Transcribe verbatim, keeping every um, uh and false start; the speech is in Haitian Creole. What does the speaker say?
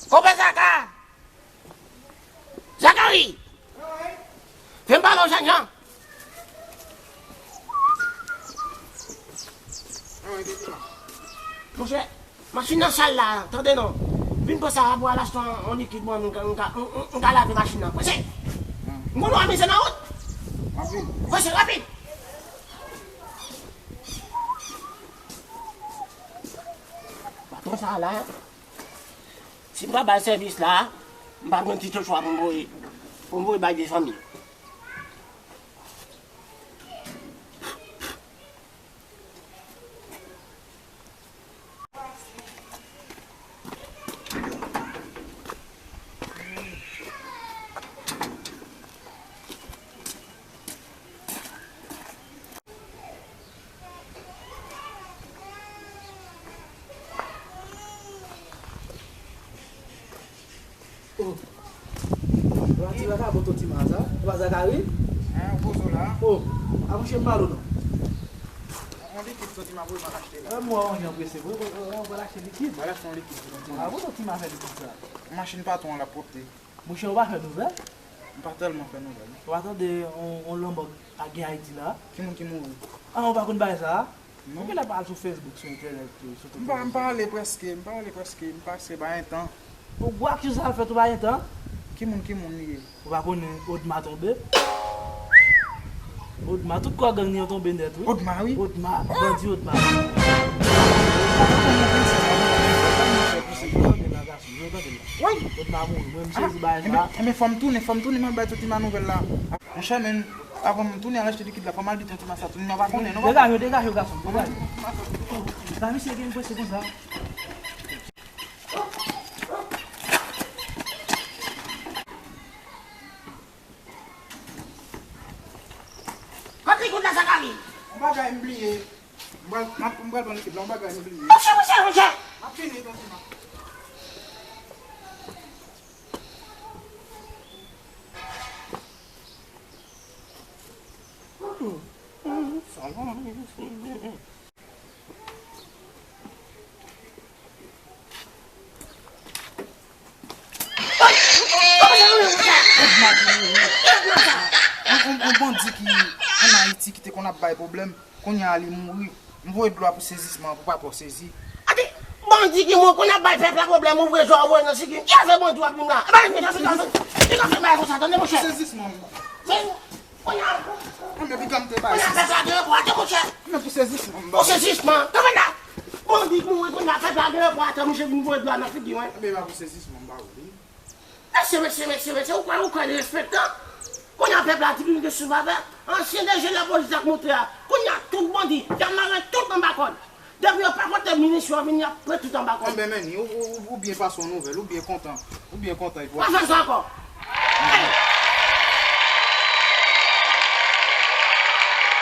Konpè Zaka! Zakari! Vin pale w, jènjan! Monchè, machin nan sal la, tande non. Vin pran sa pou al achte yon, yon likid mwen, m ka, m ka, m, m, m ka lave machin nan. Prese! M konn w ap mize nan wout. Prese, rapid! Patwon sa la, si m pa bay sèvis la, m pa gen ti chwa pou m voye, pou m voye bay de fanmi. Oh. Epa ti vagabon Totima sa? Epa Zakari? Hein, ou poze w la? Oh, a mouche m pale w non. Yon likid Totima voye m al achte la. Mwen mwen jan prese vre, mwen mwen pral achte likid. Pral achte yon likid pou Totima. A bon Totima fè likid sa? Machin patwon an l ap pwòpte. Mouche ou pa fè nouvèl? M pa tèlman fè nouvèl. Ou pa tande yon, yon lanmò k gen Ayiti la? Ki moun ki mouri? Ah, ou pa konn bagay sa a? Non. Ou genlè pa al sou Facebook, sou entènèt, sou tout rezo sosyo. M pa, m pa ale prèske, m pa ale prèske, m pase pa gen tan. Ou gwo aksyon sa al fèt ou pa gen tan? Ki moun, ki moun li ye? Ou pa konnen Odma tonbe? Odma, tout kò gang li yo tonbe nèt, wi. Odma, wi. Odma, bandi Odma. Yo tande la, gason, yo tande la. Wi. Odma mouri, mwen, m sezi bagay sa. Enben, enben, fò m tounen, fò m tounen, mwen bay Totima nouvèl la. Monchè, men, avan m tounen al achte likid la, fò m al di Totima sa, Totima pa konnen, non, papa. Degaje w, degaje w, gason, degaje w. Sa misye gen prese konsa. Kote kout la, Zakari? Yon bagay m bliye. M pral, m ap, m pral pran likid la, yon bagay m bliye. Monchè, monchè, monchè! M ap vini, Totima. Yon, yon, yon bandi ki ann Ayiti ki te konn ap bay pwoblèm, kounye a li mouri. M voye dlo a pou sezisman an, pou papa w sezi. Ate, bandi ki mouri, konn ap bay pèp la pwoblèm, ou vre jò, ou voye nan siki. Ki afè bandi w ap vin la? E pa vin nan siki, ki afè bay konsa, tande, monchè. Sezisman an. Kounye a, kounye a pèp la gen repò atè, monchè. Men pou sezisman, m ba ou. Pou sezisman, kanpe la. Bandi k mouri, kounye a pèp la gen repò atè, monchè, vin voye dlo a nan figi mwen. Ebyen, m a pou sezisman, m ba ou li. Mesye, mesye, mesye, mesye, ou kwè, ou kwè li respektan? Kounye a pèp la di li gen souvavè. Ansyen D G lapolis ak moutè a. Kounye a tout bandi, y ap mare tout anba kòd. Depi yo pa konte minis yo vini, y ap pran tout anba kòd. Enben, men, ou, ou, ou, ou byen pase yon nouvèl, ou byen kontan. Ou byen kontan, epi w ap... Pa fè sa ankò.